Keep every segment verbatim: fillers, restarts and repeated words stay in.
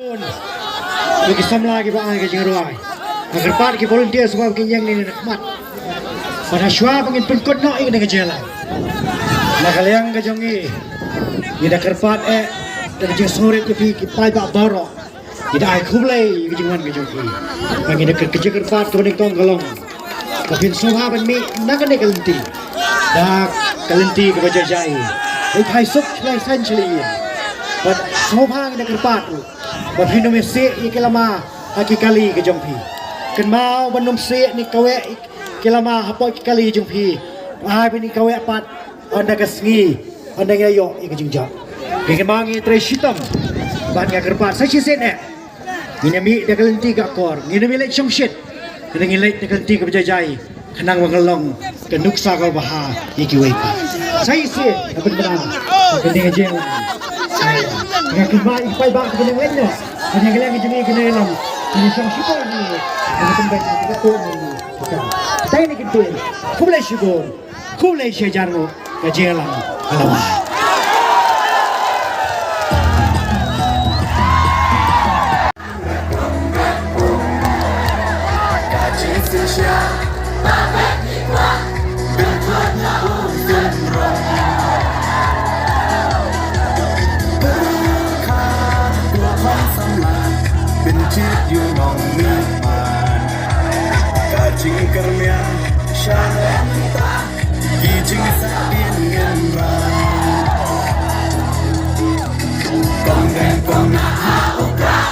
Ïa ki samla kiba ai ka jingrwai. Nga kyrpad ki volunteer shuwa ba kin ïeng ne na khmat. Bad ha shuwa ba ngin pynkut noh ïa kane ka jingïalang, na ka liang ka jong ngi, ngi da kyrpad eh da ka jingsngewrit ïa phi ki paidbah baroh. Ngi da ai khublei ïa ka jingwan ka jong phi. Bad ngi da kyrpad kaba nyngkong ka long ba phin sngewbha ban mih na kane ka lynti da ka lynti kaba jai jai. Dei phai suk shlei saiñ shlei ïing. Bad sngewbha ngi da kyrpad ruh ba phin ym ïasieh ïa ki lama ha ki kali ka jong phi. Kynmaw ban ym sieh ne kaweh ki lama hapoh ki kali jong phi. Ai ba ngin kaweh pat ynda ka sngi, ynda ngi la ïoh ïa ka jingjop. Ngi kynmaw ngi trei shitom bad nga kyrpad sa shisien eh ngin ïa mih da ka lynti ka akor, ngin ym ïaleit shongshit. Ngin leit da ka lynti kaba jai jai. Khnang ba ngan long ka nuksa kaba bha ïa kiwei pat. Sa shisien, ka pynbna ka ding ka jingïalang. Nga kynmaw ïa ki paidbah kiba dang leit noh. Ka ding ka liang ka jong ngi ka dang long. Ngi shong shipor ngi. Ngi pynbeit ngi ka tu ngi. Dei na ki ktien. Khublei shibun. Khublei shihajar nguh. Ka jingïalang ka la wan. Ka jingkyrmen sha ngi ta, ki jingsahdien ngin rah. Kong deng kong nah ha u Prah,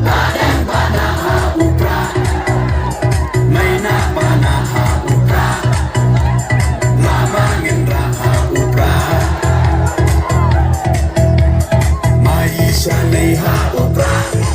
ba deng ba nah ha u Prah, mei nah ba nah ha u Prah, lama ngin rah ha u Prah, mai sha nei ha u Prah.